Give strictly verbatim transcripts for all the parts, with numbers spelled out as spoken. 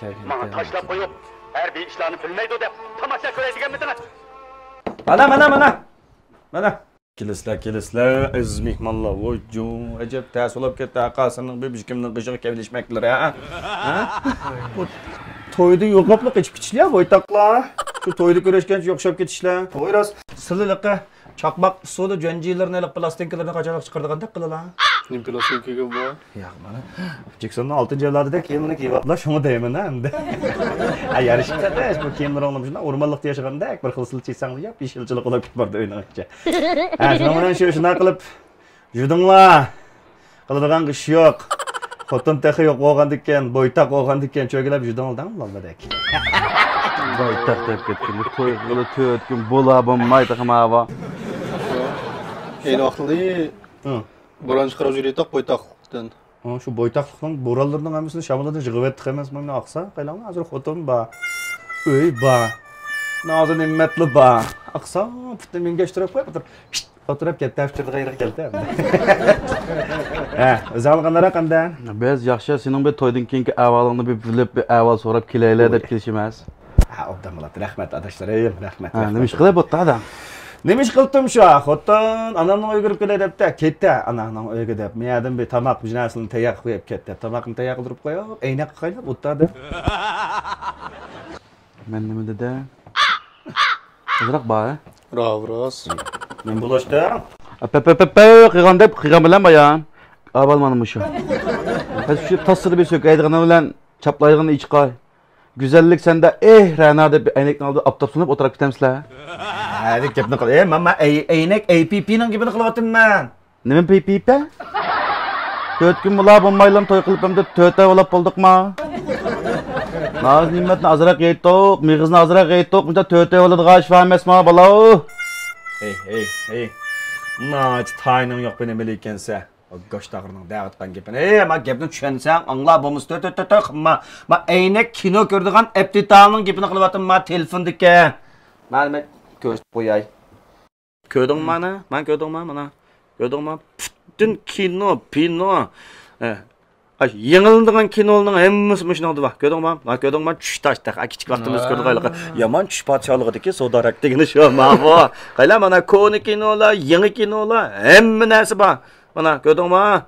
ماڭا تاشلاپ قويۇپ، ھەربىي ئىشلارنى بىلمەيدۇ دەپ تاماشا كۆرەي دېگەنمىدىڭىز؟ مانا، مانا، مانا. مانا. كېلىسىلەر، كېلىسىلەر، ئەزىز مېھمانلار. ۋوي جو، ئەجەب تەس بولاپ كەتتى ھەقا سېنىڭ بىر بىر كىمنىڭ قېشىغا كەۋلىشمەكلىرى، ھە؟ ھە؟ بۇ تويدا يوقاپلا قېچىپ كېتىشلەر، بويتاقلار. شۇ تويدا كۆرۈشكەنچە يوقشاپ كېتىشلەر. توي راست. سىلى ھېلىقى چاقماق ئۇسسۇلى جۆنجىلىرىنى، ھېلىقى پىلاستىنكىلىرىنى قاچانلىق چىقىرىدىغاندەك قىلىلا. نېمە پىلاستىنكىگە بۇ؟ ياق، مانا، جېكسوننىڭ ئالتىنچى ئەۋلادىدەك كىيىملىرىنى كىيىۋاپلا، شۇڭا دەيمەن ئەمدى. ھە، يارىشىپسەن بۇ كىيىملىرىڭلار شۇنداق ئورمانلىقتا ياشىغاندەك، بىر خىل سىل چېكسەڭلار ياپ، يېشىلچىلىق بولاپ كېتىپ بارىدۇ ئۆينىڭ ئىچى. ھە، شۇنىڭ بىلەن شۇ، شۇنداق قىلىپ يۈردۈڭلار. قىلىدىغان ئىش يوق. خوتۇن تېخى يوق بولغاندىكىن، بويتاق بولغاندىكىن، چۆگىلەپ يۈردۈڭلار دەڭ، بالىلىردەك. بويتاق دەپ كەتكەندە، توي قىلىپ تۆت كۈن بولا بولماي تېخى ماۋۇ. ئەينى ۋاقىتلىرى ھە. بوران چىقىرىپ يۈرۈيتتۇق بويتاقتىن. ھە، شۇ بويتاقلىقنىڭ بورانلىرىنىڭ ھەممىسىنى شامىلىدىن يىغىۋەتتۇق ئەمەسمۇ، مانا ئاقسا، قايلاڭلار، ھازىر خوتۇن بار، ئۆي بار، ھازىر نېمەتلا بار. ئاقسا، پۇتنى مىڭگەشتۈرۈپ قويۇپ، ئولتۇرۇپ كەتتى، ئۇچۇردا قايرىغا كەلدى. ھە، ئۆزۈڭلار قانداق ئەمدى؟ بىز ياخشى، سېنىڭ بىر تويدىن كېيىنكى ئەھۋالىڭنى بىر بىلىپ، بىر ئەھۋال سوراپ كېلەيلى دەپ كېلىشىمىز. ھە، ئوبدان بولاتتى. رەھمەت، ئاداشلىرىم، رەھمەت، ھە، رەھمەت. نېمە ئىش قىلىپ ئوتتا ئاداڭ؟ نېمە ئىش قىلدىم شۇ؟ خوتۇن، ئانامنىڭ ئۆيىگە كىرىپ كېلەي دەپتە. كەتتى ئانامنىڭ ئۆيىگە دەپ. مەيەردىن بىر تاماق، بىر نەرسىلەرنى تەييار قىلىپ قويۇپ كەتتى. تاماقنى تەييار قىلدۇرۇپ قويۇپ، ئەينەككە قايلاپ ئوتتا دەپ. مەن نېمە دېدى؟ ئازراق بار. راۋ راست. نېمە بولۇشتى؟ ئەپەپەپەپە قىلغان دەپ قىلغان بىلەن بايان. ئاۋۋال مانا مۇشۇ. ھەز شۇ تاسسىدا بىر سۆكەيدىغىنى بىلەن چاپلايدىغىنى ئىچقاي. گۈزەللىك سەندە، ئېھ، رەنا دەپ ئەينەكنىڭ ئالدىدا ئاپتاپ سۇنۇپ ئولتۇرۇپ كېتەمسىلەر؟ ھە، دەپ گەپنى قىل. ئەي، ماما، ئەي-، ئەينەك، ئەي پى پىنىڭ گېپىنى قىلىۋاتىمەن. نېمە پى پى پە؟ تۆت كۈن بۇلا بولمايلا توي قىلىپ ئەمدى تۆت ئاي بولاپ بولدۇقما؟ ناز نېمەتنى ئازراق يەيتتۇق، مېغىزنى ئازراق يەيتتۇق، مۇشۇنداق تۆت ئاي بولىدىغان ئىش بار ئەمەسما، بالاۋ؟ ھەي، ھەي، ھەي. ناچ تاينىڭ يوق بىنى بىلىكەنسە. گۆشتاغرىنىڭ دەۋاتقان گېپىنى. ئەي، ما گەپنى چۈشەنسەڭ، ئاڭلا، بولمىسا تۆ، تۆ، تۆ، تۆ قىلما. ما ئەينەك كىنو كۆرىدىغان ئەپتىتالنىڭ گېپىنى قىلىۋاتىمەن، ما تېلېفوندىكى. مانا مەن كۆرسىتىپ قوياي. كۆردۈڭما مانا؟ مانا كۆردۈڭما مانا؟ كۆردۈڭما؟ پۈتۈن كىنو، پىنو. ئە، ئاش، يېڭىلىنىدىغان كىنولارنىڭ ھەممىسى مۇشۇنىڭدا بار. كۆردۈڭما؟ مانا كۆردۈڭما؟ چۈش تاش تېخى. ئە، كىچىك ۋاقتىمىزدا كۆردۇق ھېلىقى. يامان چۈش پادىشاھلىقىدىكى سودارەك دېگىنى شۇ. ماۋۇ. قايلا مانا كونا كىنولار، يېڭى كىنولار، ھەممە نەرسە بار. مانا كۆردۈڭما؟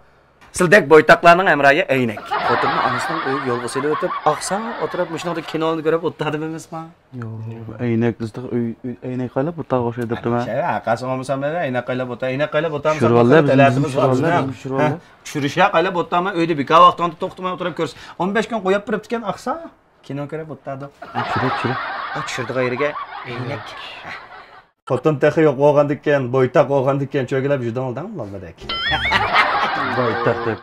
سىلدەك بويتاقلارنىڭ ھەمراھى ئەينەك. خوتۇننى ئانىسىنىڭ ئۆيىگە يولغا سېلىۋېتىپ، ئاقساق ئولتۇرۇپ مۇشۇنىڭدا كىنونى كۆرۈپ ئولتۇردىم ئەمەسما؟ يوق، ئەينەك دېسە ئۆي، ئۆي، ئەينەك قايلاپ ئولتۇرغان ئوخشايدۇ دەپتىمەن. شەي، ھەققاسى بولمىسام، ئەينەك قايلاپ ئولتۇر، ئەينەك قايلاپ ئولتۇرمىسام، تەلەتىمىز بار بىزنىڭ. ھە، چۈشۈرۈشە قايلاپ ئولتۇرماي، ئۆيدە بىكار ۋاقتىڭدا توختىماي ئولتۇرۇپ كۆرسە. ئون بەش كۈن قويۇپ بېرىپتىكەن ئاقسا. كىنو كۆرۈپ ئولتۇردۇق. چۈشۈرە، چۈشۈرە. ئا، چۈشۈرىدىغان يېرىگە ئەينەك. خوتۇن تېخى يوق بولغاندىكىن، بويتاق بولغاندىكىن، چۆگىلەپ يۈردۈڭلار دەڭ، بالىلىردەك. بويتاق دەپ